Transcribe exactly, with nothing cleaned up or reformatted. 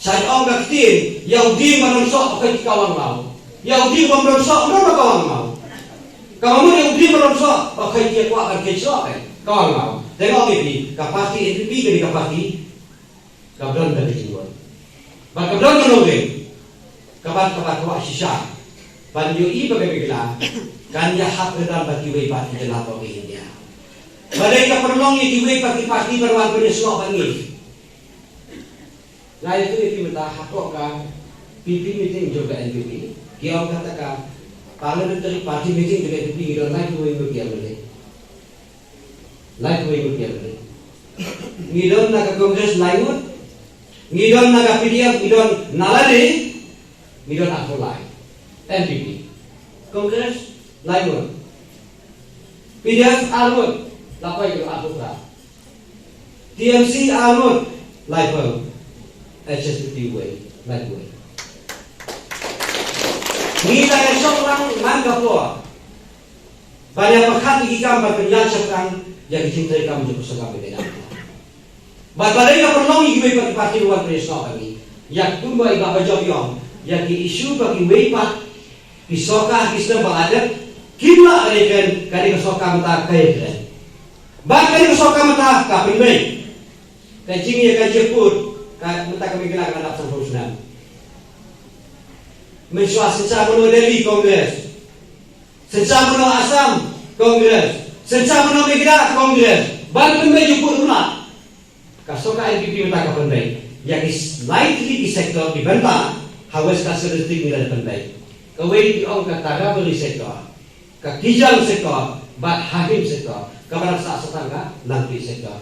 Sa ong ka ktien, ïa u dieng ba don soh, ba khait ki kawang maw. Ïa u dieng bym don soh, ym don ba kawang maw. Ka mut ïa u dieng ba don soh, ba khait ki kwah, ba khait soh, eh, kawang maw. Te nga ong ïa phi, ka party N P P ka dei ka party ka don da ka jingmut. Bad ka don ka nongrim. Kaba, kaba kwah shisha ban ïohi ba ka bikla kan ïahap kyrdan bad kiwei pat ki jylla baroh ka India. Balei ka pynlong ïa kiwei pat ki party ban wan pynïasoh bad ngi. Nga ïathuh ïa phi mynta hapoh ka P P meeting jong ka N P P, ki ong kata ka parliamentary party meeting jong ka N P P ngi don laiphew wei ngut ki M L A. Laiphew wei ngut ki M L A. Ngi don na ka Congress lai ngut. Ngi don na ka P D F, ngi don na lade, ngi don arphew lai. N P P. Congress lai ngut. P D F ar ngut, la poi ki arphew phra. T M C ar ngut, laiphew. H S P D wei, laiphew wei. Ngi la ïa shong lang man ka por ban ïa pyrkhat ïa ki kam ban pynïaid shaphrang ïa ki jingtrei kam jong ka sorkar ba ïa dang. Bad balei ka pynlong ïa kiwei pat ki party ban pynïasoh bad ngi. Ïa kumba i Bah Bajop i ong, ïa ki issue ba kiwei pat ki sorkar ki sdang ba la dep kim lah ban ïakren, ka dei ka sorkar mynta ka ïakren. Bad ka dei ka sorkar mynta ka pynbeit. Ka jingïakajia pud ka mynta ka Meghalaya ka la dap sanphew snem. Mynshuwa synshar mano Delhi, Congress. Synshar mano Assam, Congress. Synshar mano Meghalaya, Congress. Ban pynbeit jingpud kumno? Ka sorkar N P P mynta ka pynbeit ïa ki lai tylli ki sector, ki bynta ha West Khasi Hills District ngi la pynbeit. Kawei ki ong ka Tarabari sector, ka Kijang sector bad Hahim sector, kaba la sah sa tang ka Langpih sector.